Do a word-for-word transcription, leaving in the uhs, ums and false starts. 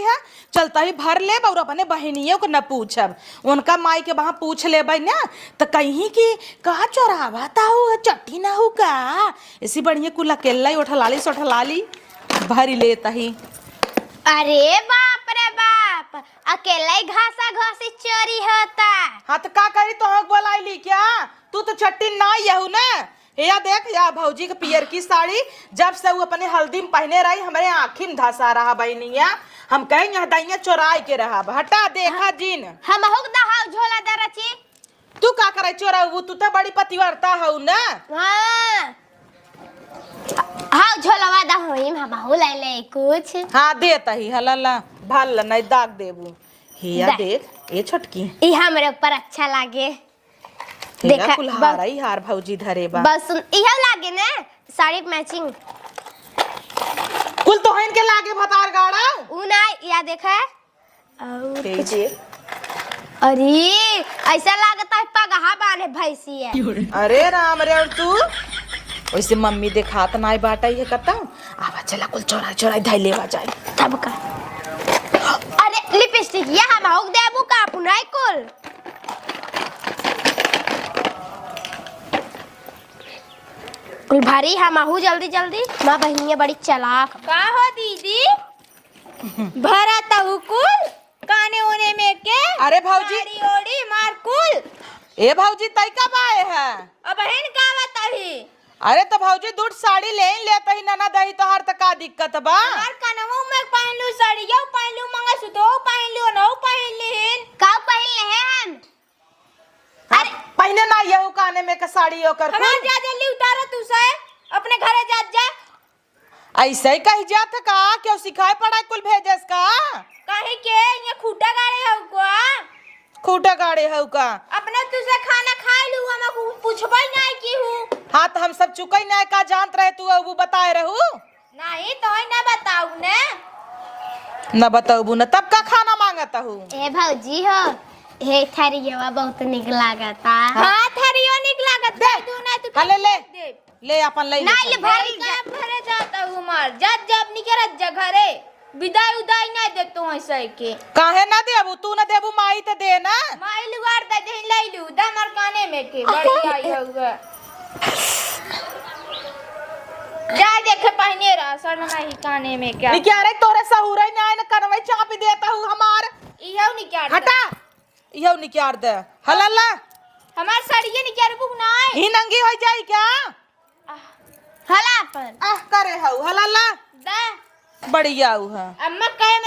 है, चलता ही भर लेब और अपने बहिनियों को न पूछब। उनका माई के वहाँ पूछ लेबै ना, त कहीं कि का चोरावा ता हो, चट्टी ना हो का? इसी बढ़िया कुल अकेला ही उठलाली सोठलाली भरी लेता ही। अरे बाप रे बाप, अकेला ही घासा घासी चोरी होता। हाँ, त का करी, तोहक बोलाइली क्या? तू तो चट्टी ना यहू ना। या देख, या भौजी के पियर की साड़ी, जब से वो अपने हल्दी में पहने रही, हमरे आँखी में धसा रहा बहिनिया। हम कहें, यहाँ दइया चोराई के रहब। हटा, देखा जिन। हमहू के दहाउ झोला दे रची। तू का करे चोराऊ? तू तो बड़ी पतिव्रता हऊ ना। हाँ। हाँ, झोलवा दा होई, हमहू ले ले कुछ। हाँ, देत ही, हला ला, भल नहीं दाग देबू। हिया दा। देख, ए छोटकी। ई हमरे ऊपर अच्छा लागे। हेरा देखा, कुल ब-, हारा ही हार भौजी धरे बा। बस सुन, इहे लागे ने, साड़ी matching। कुल तोहन के लागे भतार गाड़ा। ऊ ना, या देखा। और हे कुछ। दे। अरे, ऐसा लागता है पगहा बांधे भैंसी है। अरे राम रे, और तू? वैसे मम्मी देखात नाई बाटा ये कतौ। आवा चला कुल चोराई चोराई धाई लेवा जाए। तब का? अरे lipstick ये हम होक देबू का पुनाई कुल? कुल भारी हम आहू जल्दी जल्दी। माँ बहिनिया बड़ी चालाक। का हो दीदी? भरा तहु कुल काने ओने में के अरे भौजी। साड़ी ओड़ी मार कुल। ए भौजी, तई कब आए है? अबहिन का बताही? अरे तो भौजी, दूठ साड़ी ले ही लेत ही, ननद ही तोहार, त का दिक्कत बा? हमार कनवो में पहनलू, सड़ियो पहनलू, मंगलसूत्रो पहनलू, नौ पहन लिहिन। का पहन ले हैं हम? अरे पहने ना यहू काने में का साड़ी ओकर हमार कुल। जा जल्दी उतारो तू से, अपने घरे जा जा। ऐसे ही कही जात है का? क्यों सिखाए पढ़ाए कुल भेजस का? काहे के ये खूटा गाड़े हऊ का? खूटा गाड़े हऊ का? अपने तुझे खाना खाए लू, हम पू-, पूछबे नहीं की हूँ। हाँ, तो हम सब चुकई नहीं का जानत रहे तू, अब बताए रहू? नहीं, तो ही ना बताऊ ने। ना बताऊ ने, तब का खाना मांगत हूँ? ए भौजी हो, हे थरियवा बहुत निक लागता। हाँ, थरियो निक लागता। दे। तू ना, तू हाँ, ले, ले। दे। ले, अपन ले ले ना, चल। ले भरी जा। का भरे जाता हूँ मार। जा, जा, अपनी के रख जा घरे। विदाई उदाई ना दे तू ऐसे के। काहे ना देबू? तू ना देबू, माई त दे ना। माई लुगाड़ दे, दे, ले लू। दे हमार काने में के। बड़ी आई हउआ। जा देखे पहने रहा, सर नहीं काने में क्या। निकारे तोरे सहुरे ना आए ना, कनवे चापी देता हूँ हमार। इहो निकाल दे। हटा। इहो निकार दे। हलाला। हमार सड़िये निकारबू नाय। ही नंगी होइ जाई क्या? हला अपन। आह करे हऊ, हलाला। दे। बढ़िया हऊ है। अम्मा कहे